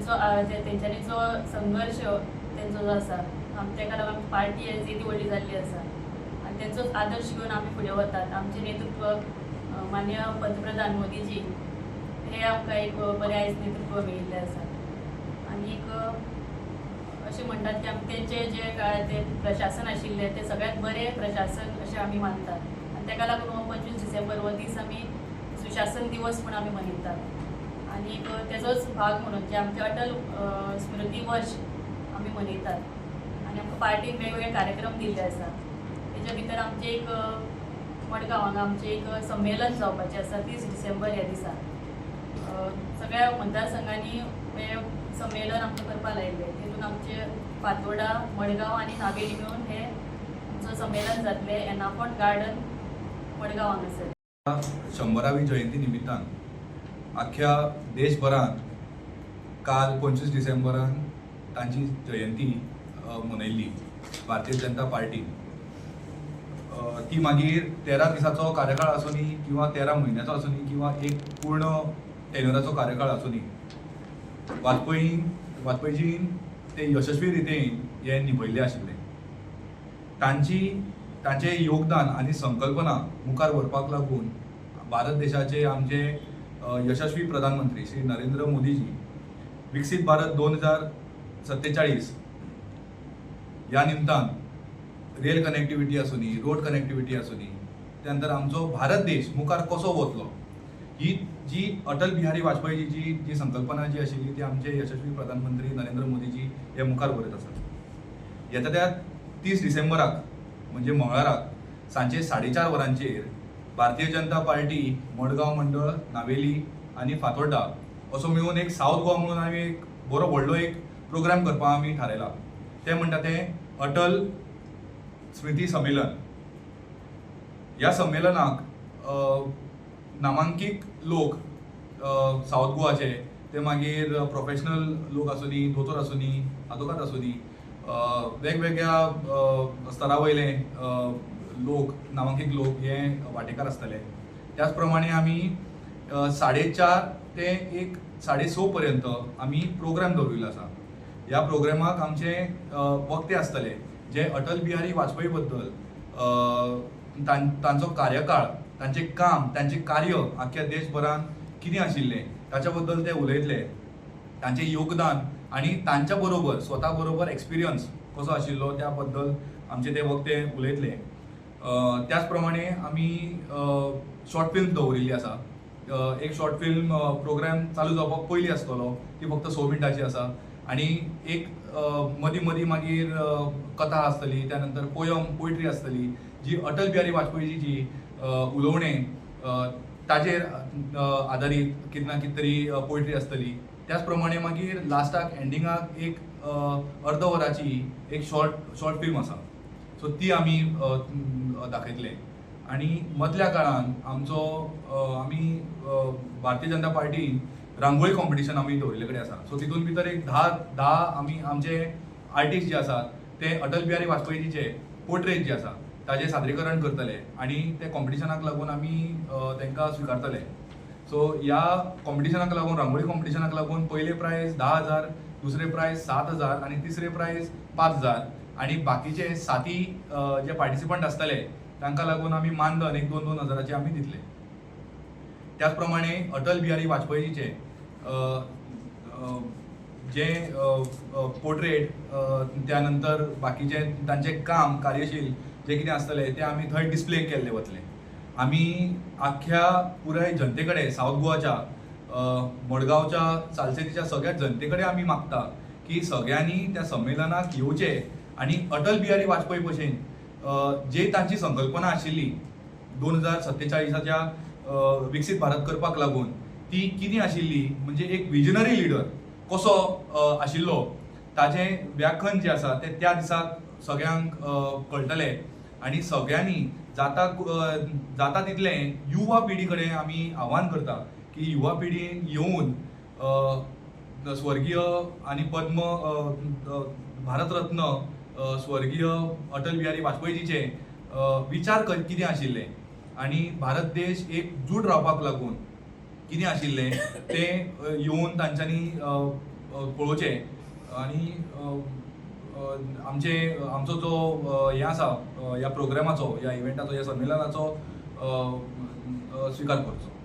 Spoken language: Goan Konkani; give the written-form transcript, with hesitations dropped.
तेंचो तेंच्यांनी जो संघर्श तेंचो जो आसा, तेका लागून आमची पार्टी आयज येदी व्हडली जाल्ली आसा आनी तेंचोच आदर्श घेवन आमी फुडें वतात. आमचें नेतृत्व माननीय पंतप्रधान मोदीजी हे आमकां एक बरें आयज नेतृत्व मेळिल्लें आसा. आनीक अशें म्हणटात की आमी तेंचे जे काळार ते प्रशासन आशिल्लें, तें सगळ्यात बरें प्रशासन अशें आमी मानतात आनी तेका लागून हो 25 डिसेंबर हो दीस आमी सुशासन दिवस म्हूण आमी मनयतात. आनीक तेजोच भाग म्हणून जे आमचे अटल स्मृती वर्ष आमी मनयतात आनी आमकां पार्टीन वेगवेगळे कार्यक्रम दिल्ले आसा. तेच्या भितर आमचें एक मडगांव हांगा आमचें एक संमेलन जावपाचें आसा 30 डिसेंबर ह्या दिसा. सगळ्या मतदारसंघांनी हें संमेलन आमकां करपाक लायिल्लें. तितून आमचे फातोर्डा, मडगांव आनी नावेली मेळून हें आमचो संमेलन जातलें एनाफोंट गार्डन, मडगांव हांगासर. 100वी जयंती निमित्तान अख्ख्या देशभरांत काल 25 डिसेंबरान तांची जयंती मनयल्ली भारतीय जनता पार्टीन. ती मागीर 13 दिसाचो कार्यकाळ आसुनी किंवा 13 म्हयन्याचो आसुनी किंवा एक पूर्ण टेन्युराचो कार्यकाळ आसुनी, वाजपेयीजीन ते यशस्वी रितीन हे निभयल्ले आशिल्ले. तांचें योगदान आनी संकल्पना मुखार व्हरपाक लागून भारत देशाचे आमचे यशस्वी प्रधानमंत्री श्री नरेंद्र मोदीजी विकसीत भारत 2047 ह्या निमतान रेल कनेक्टिविटी आसुनी, रोड कनेक्टिविटी आसुनी, त्या नंतर आमचो भारत देश मुखार कसो वतलो, ही जी अटल बिहारी वाजपेयीजीची जी संकल्पना जी आशिल्ली, ती आमचे यशस्वी प्रधानमंत्री नरेंद्र मोदीजी हे मुखार व्हरत आसात. येता त्या 30 डिसेंबराक म्हणजे मंगळाराक सांजे 4:30 वरांचेर भारतीय जनता पार्टी मडगांव मंडळ, नावेली आनी फातोड्डा असो मेळून एक सावथ गोवा म्हणून आमी एक बरो व्हडलो एक प्रोग्राम करपाक आमी थारायला. ते म्हणटा तें अटल स्मृती संमेलन. ह्या संमेलनाक नामांकीत लोक सावथ गोवाचे, ते मागीर प्रोफेशनल लोक आसुनी, दोतोर आसुनी, आदवोगाद आसुनी, वेगवेगळ्या स्तरा वयले लोक, नामांकीत लोक हे वांटेकार आसतले. त्याच प्रमाणे आमी 4:30 ते एक 6:30 पर्यंत आमी प्रोग्राम दवरिल्लो आसा. ह्या प्रोग्रामाक आमचे वक्ते आसतले जे अटल बिहारी वाजपेयी बद्दल तांचो कार्यकाळ, तांचें काम, तांचें कार्य आख्ख्या देशभरान कितें आशिल्लें ताच्या बद्दल ते उलयतले. तांचें योगदान आनी तांच्या बरोबर स्वता बरोबर एक्सपिरियन्स कसो आशिल्लो त्या बद्दल आमचे ते वक्ते उलयतले. त्याच प्रमाणे आमी शॉर्ट फिल्म दवरिल्ली आसा. एक शॉर्ट फिल्म प्रोग्राम चालू जावपाक पयलीं आसतलो. ती फक्त 6 मिनटांची आसा आनी एक मदीं मदीं मागीर कथा आसतली, त्या नंतर पोयम, पोयट्री आसतली, जी अटल बिहारी वाजपेयीची उलोवणें ताजेर आदारीत कितें ना कितें तरी पोयट्री आसतली. त्याच प्रमाणे मागीर लास्टाक एंडिंगाक एक अर्द वराची एक शॉर्ट शॉर्ट फिल्म आसा, सो ती आमी दाखयतले. आनी मदल्या काळान आमचो आमी भारतीय जनता पार्टीन रांगोळी कॉम्पिटिशन आमी दवरिल्ले कडेन आसा. सो तितून भितर एक धा धा आमी आमचे आर्टिस्ट जे आसात ते अटल बिहारी वाजपेयीजीचे पोर्ट्रेट जे आसा ताजें सादरीकरण करतले आनी ते कॉम्पिटिशनाक लागून आमी तांकां स्विकारतले. सो ह्या कॉम्पिटिशनाक लागून, रांगोळी कॉम्पिटिशनाक लागून पयले प्रायज 10,000, दुसरे प्रायज 7000 आनी तिसरे प्रायज 5000 आनी बाकीचे साती जे पार्टिसिपंट आसतले तांकां लागून आमी मानधन एक दोन दोन हजाराचे आमी दितले. त्याच प्रमाणे अटल बिहारी वाजपेयीचे जे पोर्ट्रेट, त्या नंतर बाकीचे तांचें काम, कार्यशील जें कितें आसतलें तें आमी थंय डिस्प्ले केल्लें वतलें. आमी आख्ख्या पुराय जनते कडेन, सावथ गोवाच्या, मडगांवच्या, सालसेतीच्या सगळ्या जनते कडेन आमी मागता की सगळ्यांनी त्या संमेलनाक येवचें आनी अटल बिहारी वाजपेयी भशेन जे तांची संकल्पना आशिल्ली 2047च्या विकसीत भारत करपाक लागून ती कितें आशिल्ली, म्हणजे एक विजनरी लिडर कसो आशिल्लो ताजें व्याख्यान जें आसा तें त्या दिसाक सगळ्यांक कळटलें. आनी सगळ्यांनी जाता जाता तितलें युवा पिढी कडेन आमी आव्हान करता की युवा पिढीन येवन स्वर्गीय आनी पद्म भारत रत्न स्वर्गीय अटल बिहारी वाजपेयीजीचे विचार कितें आशिल्ले आनी भारत देश एक जूट रावपाक लागून कितें आशिल्लें तें येवन तांच्यांनी पळोवचें आनी आमचे आमचो जो हें आसा, ह्या प्रोग्रामाचो, ह्या इव्हेंटाचो, ह्या संमेलनाचो स्विकार करचो.